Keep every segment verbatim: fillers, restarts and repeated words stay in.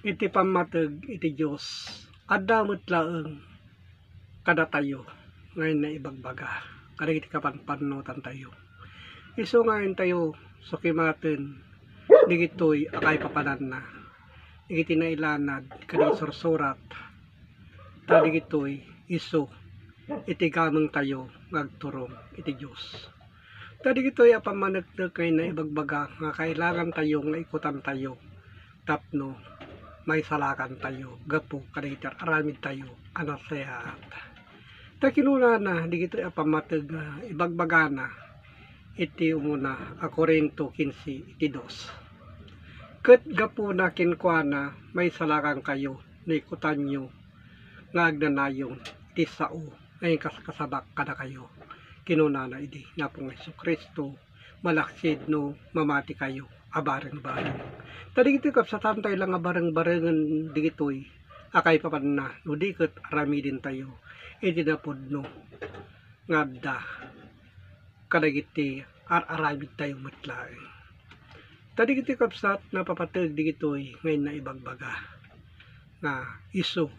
Iti pammateg iti Dios, adda met laeng kadatayo nga naibagbaga kadagiti kapanpannutantayo. Isu nga intayo sukimaten digitoy a kaipapananna, digiti nailanad kadagiti sursurat, ta digitoy isu iti gamengtayo nga agturong iti Dios. Ta digitoy a pammaneknek nga naibagbaga nga kailangantayo nga ikutantayo tapno maisalakantayo gapu kadagiti ar-aramidtayo a nasayaat. Ta kinunana digitoy a pammateg nga ibagbagana iti umuna a Corinto kinse iti dos. Ket gapuna kenkuana, maisalakankayo no ikutanyo nga agnanayon ti sao nga inkaskasabak kadakayo. Kinunana idi, Apo nga Jesu-Cristo, malaksid no mamatikayo a bareng-bareng. Ta dagiti kabsatantayo la nga bareng-barengen dagitoy a kaipapanna, no di ket aramidentayo iti napudno nga adda kadagiti ar-aramidtayo met laeng. Ta dagiti kabsat, napapateg dagitoy nga naibagbaga nga isu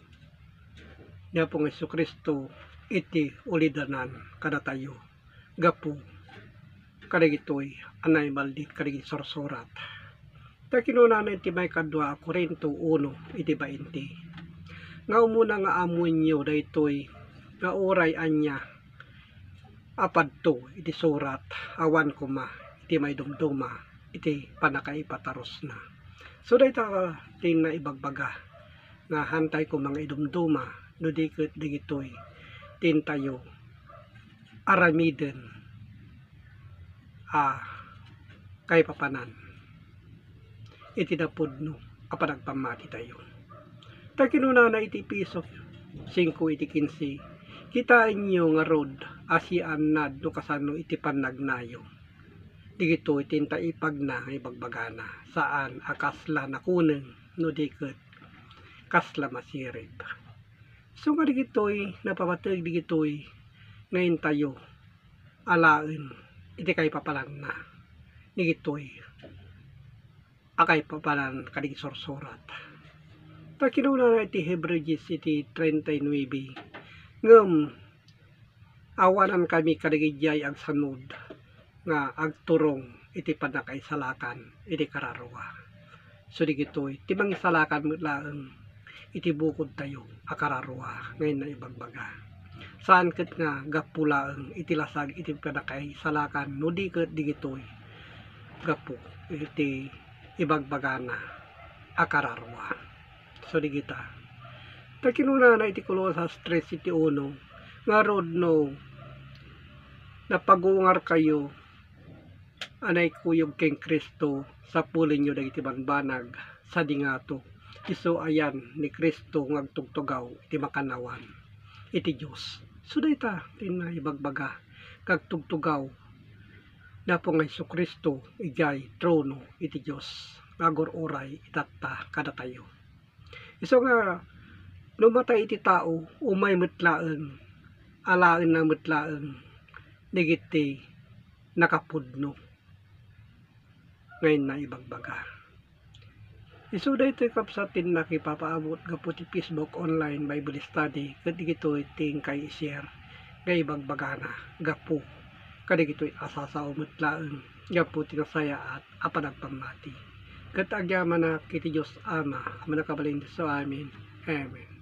ni Apo nga Jesu-Cristo iti ulidanan kadatayo gapu kadagitoy a naimaldit kadagiti sursurat. Ta kinunana iti maikadua a Corinto uno iti bainte, nga umuna nga ammoenyo daytoy, nga uray ania a padto iti surat, awan koma iti maidumduma iti pannakaipatarusna. So, dayta ti naibagbaga nga hantay koma nga idumduma no di ket dagitoy ti intayo aramiden a kaipapanan iti napudno a panagpammatitayo. Ta kinunana iti Efeso singko iti kinse, Kitaenyo ngarud a siannad no kasano iti pannagnayo dagitoy ti intaipagna nga ibagbagana, saan a kasla nakuneng no di ket kasla masirib. So nga dagitoy, napapateg dagitoy nga intayo alaen iti kaipapananna dagitoy a kaipapanan kadagiti sursurat. Ta kinunana iti Hebreo dies iti treinta y nueve, ngem awanankami kadagidiay agsanud nga agturong iti pannakaisalakan iti kararua. So dagitoy ti mangisalakan met laeng iti bukodtayo a kararua nga naibagbaga. Saan ket nga gapu laeng iti lasag iti pannakaisalakan no di ket dagitoy gapu iti ibagbagana a kararua. So dagita. Ta kinunana iti Colosas tres iti uno, ngarud no napagungarkayo a naikuyog ken Cristo, sapulenyo dagiti bambanag sadi ngato. Isu ayan ni Cristo nga agtugtugaw iti makannawan iti Dios. So dayta ti naibagbaga nga agtugtugaw ni Apo nga Jesu-Cristo idiay trono iti Dios nga agur-uray itatta kadatayo. Isu nga no matay iti tao, umay met laeng, alaenna met laeng dagiti nakapudno nga naibagbaga. Isu daytoy kabsat ti nakipapaabot gapu ti Facebook Online Bible Study ket dagitoy ti inkay i-share nga ibagbagana gapu kadagitoy a sasao met laeng gapu ti nasayaat a panagpammati. Ket agyamanak iti Dios Ama a Mannakabalin isu amin. Amen.